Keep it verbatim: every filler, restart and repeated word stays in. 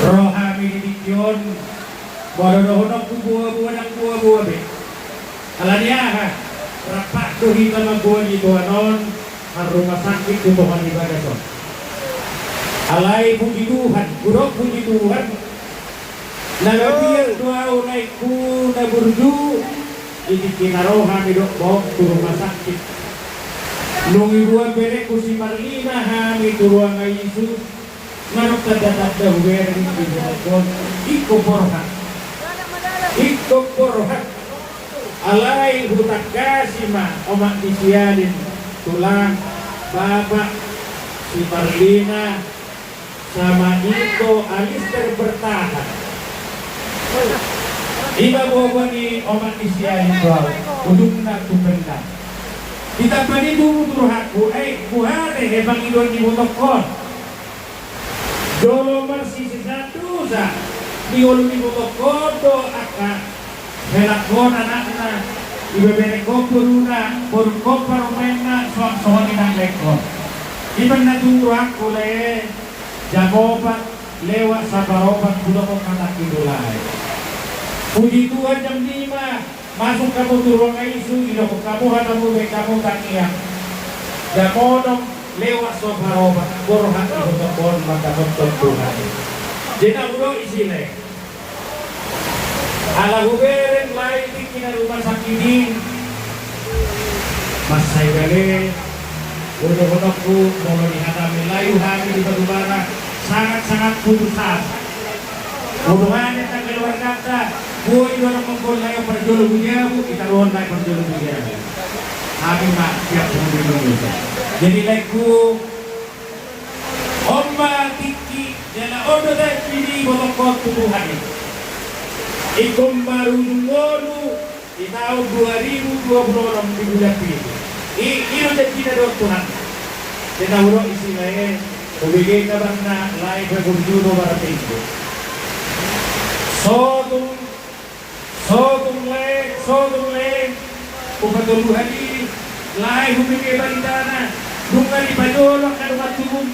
Ro hami di tingki on, molo dohononku boa-boa, ndang boa-boa be. Alani aha? Rap do hita mamboan itoan on marrumah sakit tu tonga ni bagas on. Alai puji Tuhan, hudok puji Tuhan, na mabiar do ahu laengku na burju, di tingki na ro hami dohot tu rumah sakit. Dung diboan berengku si Marlina hami tu ruang I C U, manuk tanda-tanda hubereng di botohon, ingkon borhat. Ingkon borhat. Alai hutangkasi ma omak ni si Alin, tulang, bapak, si Marlina, sama ito Alister bertahan. Ima boha ni omak ni si Alin tu ahu, ujungna tu pendam. Ditambani tubu tu rohangku, ai boha do pangidoan ni botohon. Jolo marsisean dosa, di ngolu ni botohon do angka helakhon anakna, ibeberengkon boruna, borungkon parumaenna, suang songon i nang laengkon. Ima na tubu rohangku lae, jam opat lewat saparopat hudok hatangki do lae. Puji Tuhan, jam lima masuk hamu tu ruang I C U, didok hamu hatamu, baen hamu tangiang. Jam onom lewat saparopat borhat di botohon mandapothon Tuhan. Jadi na hudok i si lae, ala hubereng lae di tingki na rumah sakit i, mansai bale, boha dohononku, molo di hatami lae hami di bagabaga, sangat-sangat putus asa. Boha do hami nang keluarganta, boi do na mamboan lae parjolo tu jabu, ditaruhon lae parjolo tu jabu. Hami ma siap tu jabu. Jadi laengku, on ma tingki, jala on do tahe di botohon tu Tuhan i. Ingkon marujung ngolu di taon dua ribu dua puluh enam di bulan pitu. I, i do janjina dohot Tuhan. Jadi na hudok i si lae, hubege kabarna lae, paburju do marminggu. Sotung, sotung lae, sotung lae, hupatoluhon i lae, hubege baritana, nunga dipajolo angka dongan tubum.